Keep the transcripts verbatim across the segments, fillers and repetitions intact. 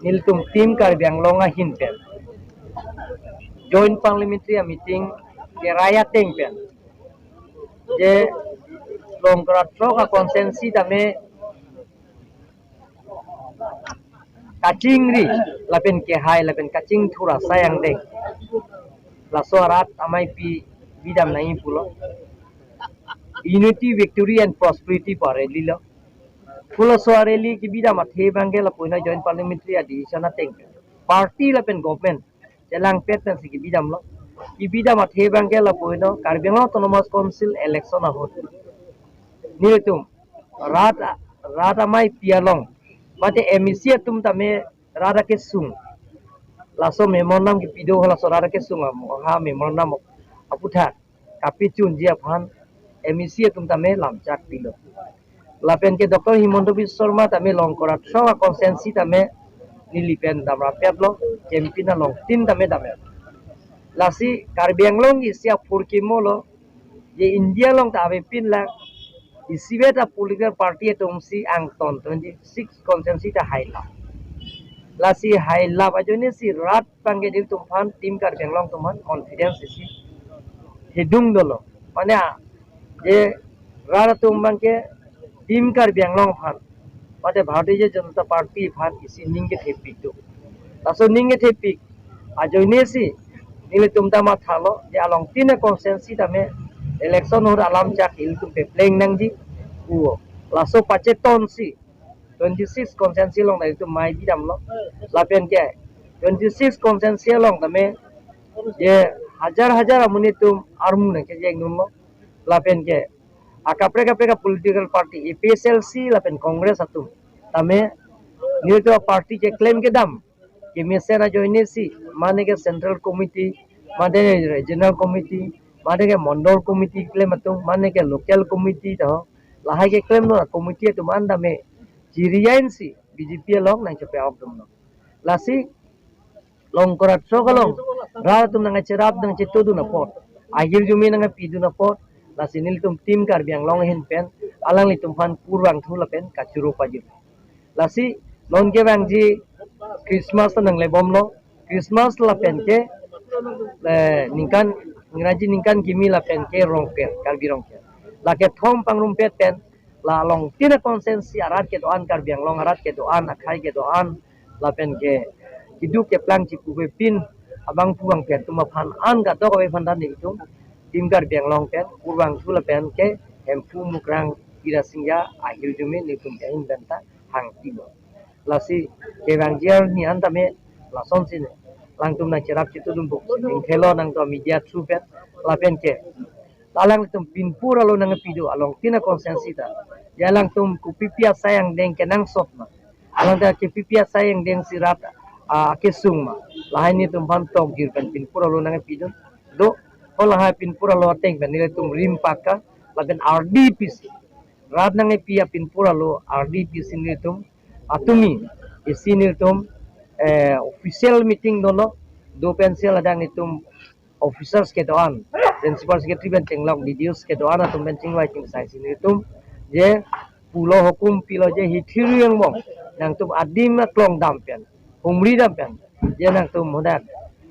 nelitum Team Karbi Anglong ahin pen Joint Parliamentary Meeting kerai ateng pen je Longkra throk a constituency tame kachingri lapen kehai lapen kachingthur asai angdeng, laso arat ameipi bidam nangji pulo, Unity, Victory and Prosperity pu a-rally lo. Pulo laso a-rally kebidam athe abangke lapuina Joint Parliamentary a-decision ateng party lapen government chelangpet pensi kebidamlo. Kebidam athe abangke lapuina Karbi Anglong Autonomous Council election ahut nelitum rat, rat ameipi along mate M A C atum tame rat akesung, laso memorandum kepi do, laso rat akesung amo ha memorandum aputhak kapachunji aphan M A C atum tame lamchak pilo. Lapen ke Doctor Himanta Biswa Sarma tame Longkra throk a constituency tame neli pen damrap-etlo, champion along tin tame damrap. Lasi Karbi Anglong isi aphurkimo lo, je India along ta avepin lang isivet a political party atumsi angton twenty six constituency ta hailap. Lasi hailap ajoinesi rat abangke nelitum aphan Team Karbi Anglong atum aphan confidence isi hedung dolo. Mane a, je rat atum abangke Team Karbi Anglong aphan mate Bharatiya Janata Party aphan isi ning kethepik do. Laso ning kethepik ajoinesi nelitum ta mathalo je along tin a constituency tame election ahut alamchak ilitum pepleng nangji pu. Laso pachetonsi twenty six constituency along ta ilitum mei bidamlo. Lapen ke twenty six constituency along tame je hajar hajar amonit atum armu nangkejeng dunlo. Lapen ke akaprek kaprek a political party A P H L C lapen Congress atum tame nelitum a party keklem kedam kemesen ajoinesi mane ke central committee, mane ke regional committee, mane ke mondol committee keklem atum, mane ke local committee ta ho, lahai keklem lo committee atum an tame chiri-ensi B J P along nangchepe-ok dunlo. Lasi Longkra throk along rat atum nangcherap nangchetodun apot, ahirjume nangpidun apot, lasi nelitum Team Karbi Anglong ahin pen alanglitum aphan kurvangthu lapen kachoro pajir. Lasi non kevangji Christmas ta nanglebomlo, Christmas lapen ke, eh, ningkan, Ingraji ningkan kimi lapen ke Rongker, Karbi Rongker. Lake thom pangrumpet pen la along tin a constituency arat kedo-an, Karbi Anglong arat kedo-an, akhei kedo-an, lapen ke keduk keplang chipupepin abangphu bangphi atum aphan an kadokave aphan ta nelitum Team Karbi Anglong pen kurvangthu lapen ke Hemphu Mukrang Ira Singja ahirjume nelitum ke ahin pen ta hangtilo. Lasi kevangji arni an tame lasonsi ne, alangtum nangcherap chetodun buk ning thelo nangtum media through pen, lapen ke alangtum pinpur alo nangpi do along tin a constituency ta, ya alangtum kopipi asai angdeng kenangsot ma, alangtum kopipi asai angdeng si rat, ah, kesung ma, lahai nelitum aphan tokjir pen pinpur alo nangpi do. Do, ho lahai pinpur alo ateng pen nelitum rim pakka lapen ardi pisi rat nangpi a pinpur alo ardi pisi nelitum atumi isi nelitum, eh, official meeting dolo, do pensi ladak nelitum officers kedo-an, principal secretary pen chenglok, D D Os kedo-an atum pen chingvai chingsai si nelitum je pulo, hukum pilo je hithi ru angbong nangtum adim aklong dam pen, humri dam pen, je nangtum hodak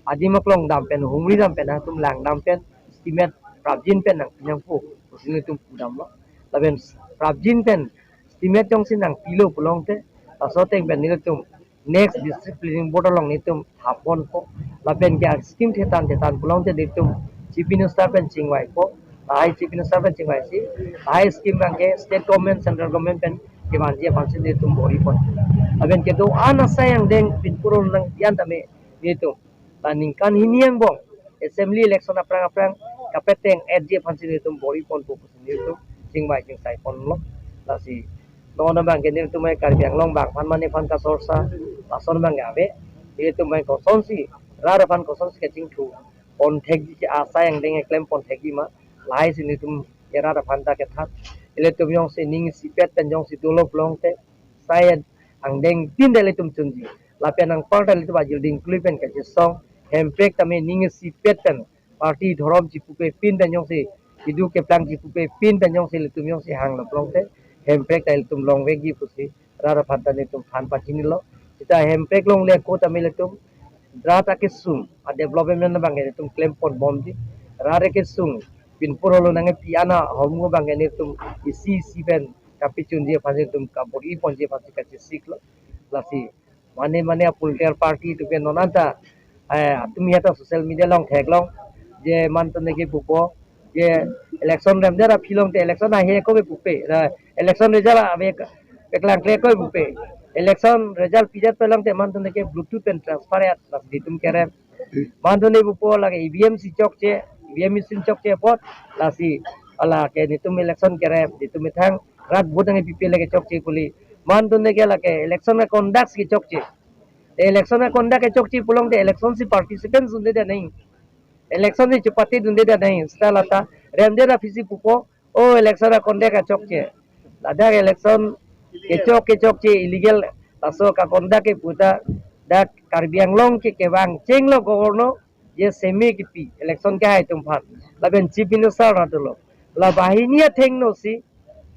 adim aklong dam pen, humri dam pen, nangtum lang dam pen, estimate prapjin pen nangpi nangpo pusi nelitum pudamlo. Lapen prapjin pen estimate jongsi nangpilo pulote, laso ateng pen nelitum next district planning board along nelitum thapponpo. Lapen ke scheme thetan thetan pulote nelitum Chief Minister pen chingvaipo. Lahai Chief Minister pen chingvaisi, lahai scheme abangke state government, central government pen kevanji aphansi nelitum bor-ipon. Lapen kedo-an asai angdeng pinpur alo nangpi an tame nelitum ta ningkan hini angbong assembly election aphrang aphrang kapateng-etji aphansi nelitum bor-iponpo pusi nelitum chingvai chingsaiponlo. Lasi non abangke nelitum ai Karbi Anglong bang aphan mane aphan kasorsa, lason abangke ave, nelitum ai kosonsi rat aphan kosonsi kachingthupon thekji, asai angdeng keklempon thekji ma, lahaisi nelitum ke rat aphan ta kethan. Ilitum jongsi ning isipet pen jongsi dolo pulote, sai angdeng tin ta ilitum chunji. Lapen anpar ta ilitum ajil dingkli pen kachesong, Hemprek tame ning isipet pen party dhorom chipupepin pen jongsi, keduk keplang chipupepin pen jongsi ilitum jongsi hanglo pulote, Hemprek ta ilitum longvekji pusi rat aphan ta nelitum than pachinilo. Seta hemprek longle ako tame ilitum rat akesung a development abang ke ilitum klem ponbomji. Rat akesung pinpur holo nangkepi an ahormu abang ke ilitum isi isi pen kapachunji aphan ilitum kabor-i ponji aphan si kachesiklo. Lasi mane mane a political party atum ke non anta, eh, atum ya ta social media along theklong je man atum ke pupo je election remdet aphi longte election ahe ako ke pupe. Election result ave ke klangkle ako pupe. Election result pidet pen longte man atum ke Bluetooth pen transfer ya, lasi ilitum kerem. Man atum pupo lake E V M si chokche, E V M machine chokche apot, lasi hala ke ilitum election kerem, ilitum methang rat vote nangkepipe lake chokche pule. Man atum ke lake election conduct si chokche. Election conduct ke chokche pu longte election si participants dunde nangji. Election si chupate dunde nangji. Seta lata remdet aphi si pupo, o election conduct ke chokche. Ladak election kechok kechokche illegal, laso kaconduct ke puta dak Karbi Anglong ke kevang chenglo governor je seme kepi election kehai atum aphan. Lapen Chief Minister ra dolo. La banghini athengno si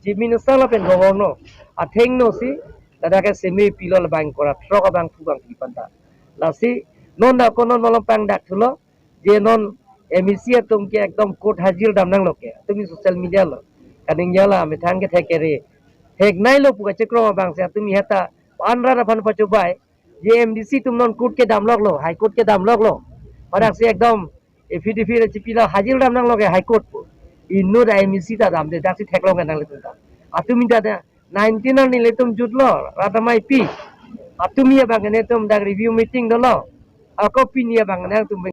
Chief Minister lapen governor athengno si ladak ke seme pilo labang kora throk abang thu abang pi panta. Lasi non dak ko non malom pangdak thulo je non M A C atum ke ekdom court hajir dam nanglo ke. Atum social media lo. Kaningje la methang ke thek kere. Theknei lo pu kachekro abang si atum heta an rat aphan pachobai je M D C atum non court kedam loklo, High Court kedam loklo. Padak si ekdom affidavit chipilo hajir dam nanglo ke High Court pu. Inut M A C ta damde, dak si theklong ke nanglitum ta. Atum ta nineteen arni ilitum jutlo, rat amei pi. Atum ya abang ke netum dak review meeting dolo. Ako pini abang nangtum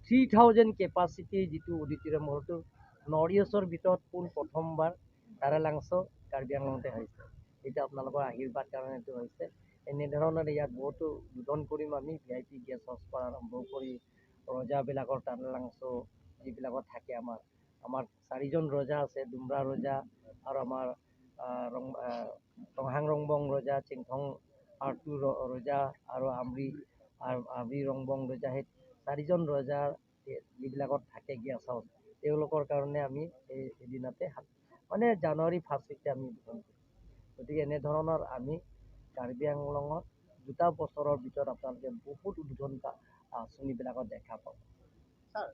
three thousand capacity যিটো auditorium hall টো North East ৰ ভিতৰত পোন প্ৰথমবাৰ তাৰালাংচ কাৰ্বি আংলঙতে হৈছে। এইটো আপোনালোকৰ আশীৰ্বাদ কাৰণে এইটো হৈছে। এনেধৰণৰ ইয়াত বহুতো উদ্বোধন কৰিম আমি, V I P guest house পৰা আৰম্ভ কৰি ৰজাবিলাকৰ তাৰালাংচ যিবিলাকত থাকে আমাৰ, আমাৰ চাৰিজন ৰজা আছে, ডুমৰা ৰজা আৰু আমাৰ, আহ, ৰং-, আহ, টংহাং ৰংবং ৰজা, চিংথং আৰটু ৰ-, ৰজা আৰু আমৰি, আম-, আমৰি ৰংবং ৰজা, সেই চাৰিজন ৰজাৰ যিবিলাকত থাকে গেষ্ট হাউচ, তেওঁলোকৰ কাৰণে আমি এই এদিনতে সাত-, মানে জানুৱাৰী ফাৰ্ষ্ট উইকতে আমি উদ্বোধন কৰিম। গতিকে এনেধৰণৰ আমি কাৰ্বি আংলঙত দুটা বছৰৰ ভিতৰত আপোনালোকে বহুত উদ্বোধন কা-, আঁচনিবিলাকত দেখা পাব। ছাৰ,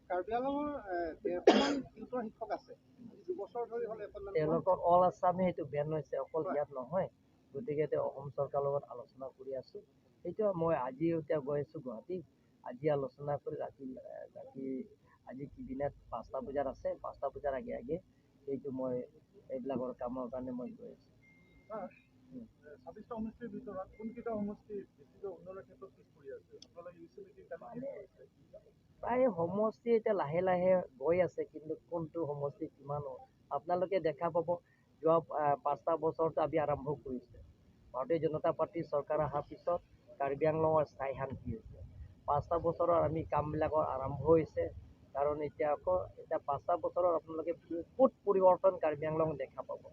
কাৰ্বি আংলঙৰ, এ, ডেৰশমান টিউটৰ শিক্ষক আছে। আজি দুবছৰ ধৰি হ'ল এখন মানে তেওঁলোকৰ অল আছামে সেইটো বেন হৈছে, অকল হয়। ইয়াত নহয়। গতিকে এতিয়া অসম চৰকাৰৰ লগত আলোচনা কৰি আছো। সেইটো মই আজি এতিয়া গৈ আছো গুৱাহাটী। আজি আলোচনা কৰি ৰাতি, এ, ৰাতি আজি কেবিনেট পাঁচটা বজাত আছে, পাঁচটা বজাৰ আগে আগে সেইটো মই এইবিলাকৰ কামৰ কাৰণে মই গৈ আছো। ছাৰ, উম। এ, ছাব্বিছটা সমষ্টিৰ ভিতৰত কোনকেইটা সমষ্টি বেছিকৈ উন্নয়নৰ ক্ষেত্ৰত পিছ পৰি আছে? আপোনালোকে ইউ চি মিটিং কালি মানে, শেষ কৰিছে। প্ৰায় সমষ্টি এতিয়া লাহে লাহে গৈ আছে, কিন্তু কোনটো সমষ্টি কিমান হ-, আপোনালোকে দেখা পাব। যোৱা, আহ, পাঁচটা বছৰতে আমি আৰম্ভ কৰিছে। ভাৰতীয় জনতা পাৰ্টি চৰকাৰ অহাৰ পিছত কাৰ্বি আংলঙৰ স্থায়ী শান্তি হৈছে। পাঁচটা বছৰৰ আমি কামবিলাকৰ আৰম্ভ হৈছে, কাৰণ এতিয়া আকৌ এতিয়া পাঁচটা বছৰৰ আপোনালোকে বহুত পৰিৱৰ্তন কাৰ্বি আংলং দেখা পাব।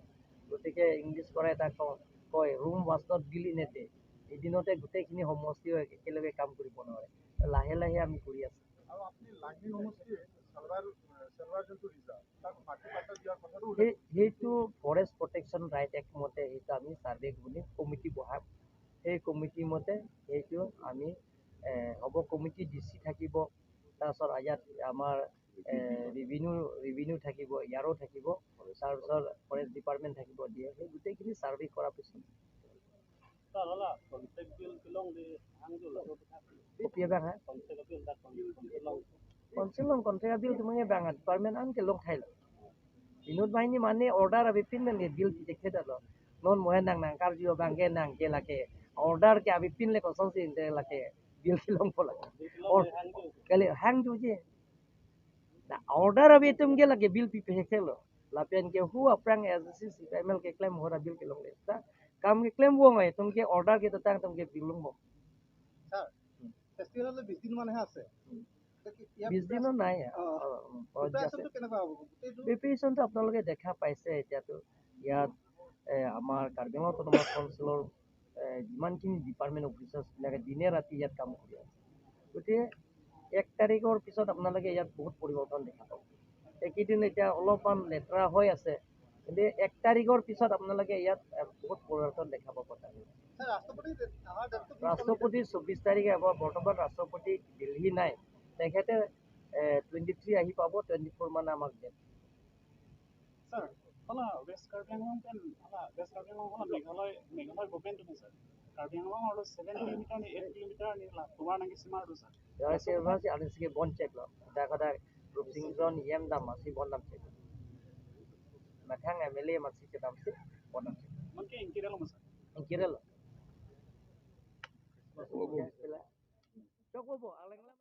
গতিকে ইংলিছ কৰা এটা ক-, কয়, "Rome was not built in a day।" এদিনতে গোটেইখিনি সমষ্টিয়ে একেলগে কাম কৰিব নোৱাৰে। লাহে লাহে আমি কৰি আছো। আৰু আপুনি লাংনিং সমষ্টিয়ে চালৱাৰ, চালৱাৰ যোনটো ৰিজাৰ্ভ, তাত মাটি পাট্টা দিয়াৰ কথাটো উল্লেখ সেই, সেইটো ফৰেষ্ট প্ৰটেকশ্যন ৰাইট এক্ট মতে সেইটো আমি ছাৰ্ভে বুলি কমিটি বহাম। সেই কমিটি মতে সেইটো আমি, এ, হ'ব, কমিটি ডি চি থাকিব, তাৰপিছত ইয়াত আমাৰ, এ, ৰেভিনিউ, ৰেভিনিউ থাকিব, ইয়াৰো থাকিব, তাৰপিছত ফৰেষ্ট ডিপাৰ্টমেণ্ট থাকিব দিয়ে। সেই গোটেইখিনি ছাৰ্ভে কৰাৰ পিছত Kopi abang ha? Konsil long kontrak abil tumang abang ha, department an kelong thailo. Inut banghini mane order avepin pen ke bill pi thekthe lo. Non mohen nang nangkarju abang ke nang ke lake order ke avepin le kosonsi inte lake bill kelongpo lake. Or kali hang juji. Na order ave atum ke lake bill pi pehek lo. Lapen ke hu aphrang S D C, C P I M L keklem ahut abill kelongle. Ta kam keklem vong ave atum ke order ke tatang atum ke bill longpo. Sir, ফেষ্টিভেললৈ বিশ দিন মানহে আছে। হুম। এতিয়া কি ইয়াত বিশ দিনো নাই। অ, অ, অ, প্ৰিপাৰেশ্যনটো আছে। কেনেকুৱা হ'ব? গোটেইটো প্ৰিপাৰেশ্যনটো আপোনালোকে দেখা পাইছে এতিয়াতো। ইয়াত, এ, আমাৰ কাৰ্বি আংলং অট'নমাছ কাউন্সিলৰ, এ, যিমানখিনি ডিপাৰ্টমেণ্ট অফিচাৰ্ছবিলাকে দিনে ৰাতি ইয়াত কাম কৰি আছে। গতিকে এক তাৰিখৰ পিছত আপোনালোকে ইয়াত বহুত পৰিৱৰ্তন দেখা পাব। এইকেইদিন এতিয়া অলপমান লেতেৰা হৈ আছে, কিন্তু এক তাৰিখৰ পিছত আপোনালোকে ইয়াত, এ, বহুত পৰিৱৰ্তন দেখা পাব তাত। ৰাষ্ট্ৰপতি চৌব্বিছ তাৰিখে হ'ব। বৰ্তমান ৰাষ্ট্ৰপতি দিল্লী নাই, তেখেতে টুৱেণ্টি থ্ৰী আহি পাব, টুৱেণ্টি ফ'ৰ মানে আমাক দিয়ে। Sir, hala West Karbi Anglong pen, hala West Karbi Anglong, hala Meghalaya, Meghalaya government tu, sir, Karbi Anglong arlo seven kilometer ni eight kilometer ni la tovar nangkesimar tu, sir. Rasi basi anis ke bon chek lo. Dak ada Rupsing John yem dam masi bon dam chek. Methang M L A masi chedam si bon dam chek. Manke ingkir lo, ma, sir? Ingkir lo. Chok bobo, aleng lang.